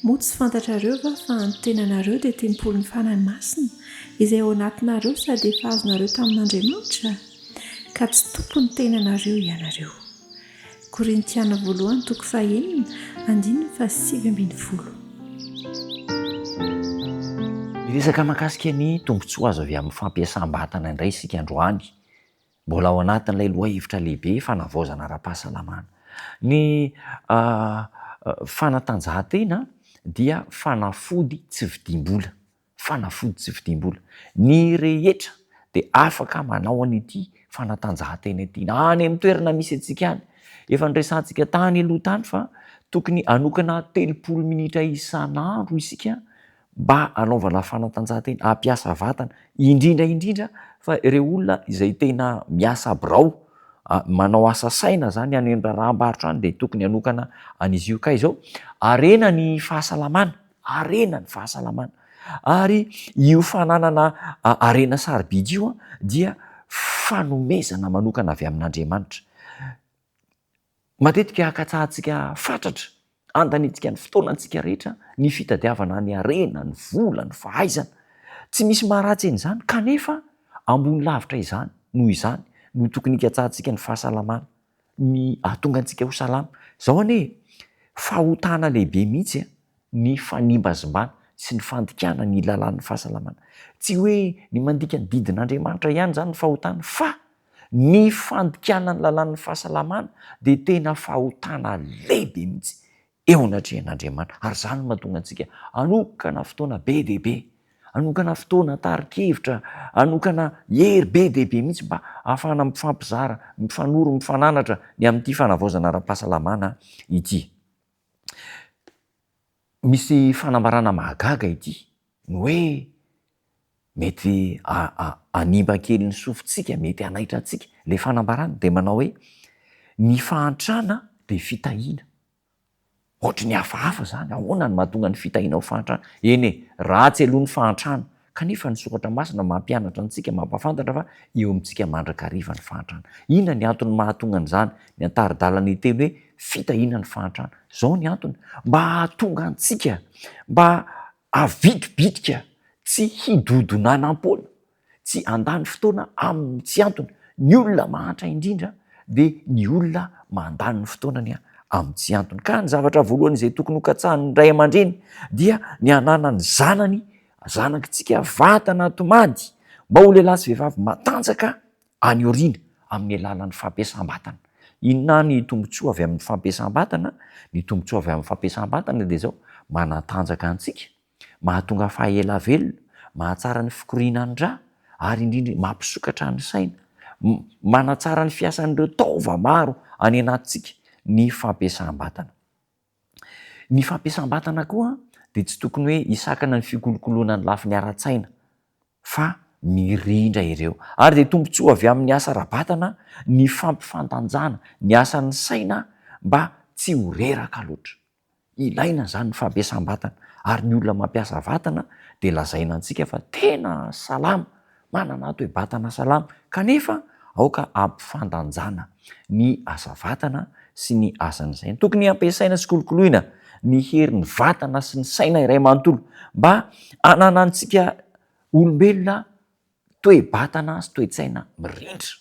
Moa tsy fantatrareo va fa ny tenanareo dia tempolin'ny Fanahy Masina, izay ao anatinareo sady efa azonareo tamin'Andriamanitra? Ka tsy tompon'ny tenanareo ianareo. Korintiana voalohany toko fahenina andininy fahasivy ambin'ny folo. Miresaka mahakasika ny tombontsoa azo avy amin'ny fampiasam-batana indray isika androany. Mbola ao anatin'ilay lohahevitra lehibe fanavaozana ara-pahasalamana. Ny fanatanjahantena dia fanafody tsy vidiam-bola. Fanafody tsy vidiam-bola. Ny rehetra dia afaka manao an'ity fanatanjahantena ity, na any amin'ny toerana misy antsika any. Efa noresahantsika tany aloha tany fa tokony hanokana 30 minitra isan'andro isika mba hanaovana fanatanjahantena, hampiasa vatana, indrindra indrindra fa ireo olona izay tena miasa birao, manao asa saina zany any amin'ny raharaham-barotra any dia tokony hanokana an'izy io. Ka izao, harena ny fahasalamana, harena ny fahasalamana. Ary io fananana harena sarobidy io dia fanomezana manokana avy amin'Andriamanitra. Matetika hakatsahantsika fatratra, andaniantsika ny fotoanantsika rehetra ny fitadiavana ny harena, ny vola, ny fahaizana. Tsy misy maharatsy an'izany kanefa ambony lavitra izany noho izany no tokony hikatsahantsika ny fahasalamana, ny hahatonga antsika ho salama. Izao anie e, fahotana lehibe mihitsy ny fanimbazimbana sy ny fandikana ny lalàn'ny fahasalamana. Tsy hoe ny mandika ny didin'Andriamanitra ihany izany ny fahotana fa Ny fandikana ny lalàn'ny fahasalamana dia tena fahotana lehibe mihitsy eo anatrehan'Andriamanitra, ary izany no mahatonga antsika hanokana fotoana be dia be, hanokana fotoana tari-kevitra, hanokana hery be dia be mihitsy mba hahafahana mifampizara, mifanoro, mifananatra ny amin'ity fanavaozana ara-pahasalamana ity. Misy fanambarana mahagaga ity, ny hoe mety hanimba kely ny sofintsika, mety hanaitra antsika. Ilay fanambarana dia manao hoe ny fahantrana dia fitahiana. Ohatry ny hafahafa izany, ahoana no mahatonga ny fitahiana ho fahantrana? Eny e, ratsy aloha ny fahantrana, Kanefa ny Soratra Masina mampianatra antsika, mampahafantatra fa eo amintsika mandrakariva ny fahantrana. Inona ny antony mahatonga an'izany? Ny antari-dalana hiteny hoe fitahiana ny fahantrana. Izao ny antony, mba hahatonga antsika mba havitribitrika, tsy hidodonanam-poana, tsy handany fotoana amin'ny tsy antony. Ny olona mahantra indrindra dia ny olona mandany ny fotoanany amin'ny tsy antony. Ka ny zavatra voalohany izay tokony hokatsahan'ny ray aman-dreny dia ny hananan'ny zanany Zanakitsika vatana tomady mba ho lehilahy sy vehivavy matanjaka any aoriana amin'ny alalan'ny fampiasam-batana. Inona ny tombontsoa avy amin'ny fampiasam-batana? Ny tombontsoa avy amin'ny fampiasam-batana dia izao, manatanjaka antsika, mahatonga faha-ela velona, mahatsara ny fikorianan'ny ra ary indrindra mampisokatra ny saina, manatsara ny fiasan'ireo taova maro any anatintsika ny fampiasam-batana. Ny fampiasam-batana koa dia tsy tokony hoe hisakana ny fikolokoloana ny lafiny ara-tsaina fa mirindra ireo. Ary dia tombontsoa avy amin'ny asa ara-batana ny fampifandanjana ny asan'ny saina mba tsy ho reraka loatra. Ilaina izany ny fampiasam-batana ary ny olona mampiasa vatana dia lazaina antsika fa tena salama manana toe-batana salama, kanefa aoka hampifandanjana ny asa vatana sy ny asan'ny saina. Tokony hampiasaina sy kolokoloina ny herin'ny vatana sy ny saina iray manontolo mba hananantsika olombelona toe-batana sy toe-tsaina mirindra.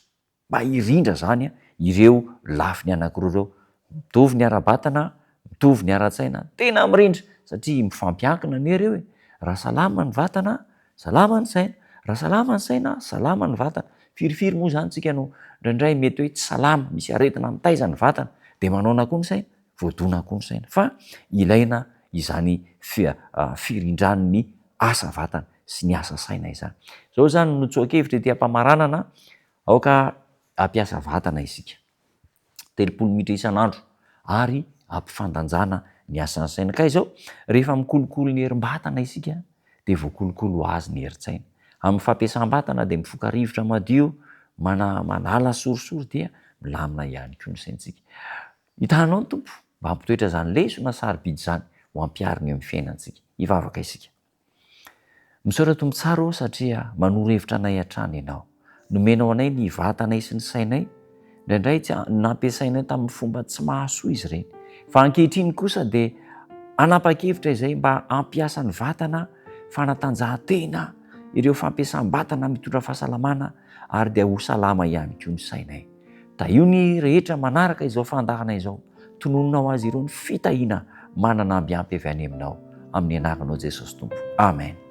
Mba hirindra izany ireo lafiny anankiroa ireo, mitovy ny ara-batana, mitovy ny ara-tsaina, tena mirindra satria mifampiankina anie ireo e! Raha salama ny vatana, salama ny saina, raha salama ny saina, salama ny vatana. Firifiry moa izany tsika no indraindray mety hoe tsy salama, misy aretina mitaiza ny vatana, dia manaona koa ny saina? Voadona koa ny saina. Fa ilaina izany firindran'ny asa vatana sy ny asa saina izany. Izao izany no tsoa-kevitra ety am-pamaranana Aoka hampiasa vatana isika, 30 minitra isan'andro, ary hampifandanjana ny asan'ny saina. Ka izao, rehefa mikolokolo ny herim-batana isika, dia voakolokolo ho azy ny herin-tsaina. Amin'ny fampiasam-batana dia mifoka rivotra madio, mana, manala sorisory dia milamina ihany koa ny saintsika. Hitanao ny Tompo mba hampitoetra izany lesona sarobidy izany ho ampiharina eo amin'ny fiainantsika. Hivavaka isika. Misaotra Tompo tsara ô satria manoro hevitra anay hatrany Ianao. Nomenao anay ny vatanay sy ny sainay, indraindray tsy nampiasainay tamin'ny fomba tsy mahasoa izy ireny. Fa ankehitriny kosa dia Hanapa-kevitra izay mba hampiasa ny vatana, fanatanjahantena, ireo fampiasam-batana mitondra fahasalamana ary dia ho salama ihany koa ny sainay. Tahio ny rehetra manaraka izao fandaharana izao. Tononina ho azy ireo ny fitahiana manana amby ampy avy any aminao. Amin'ny anaranao Jesosy Tompo. Amen.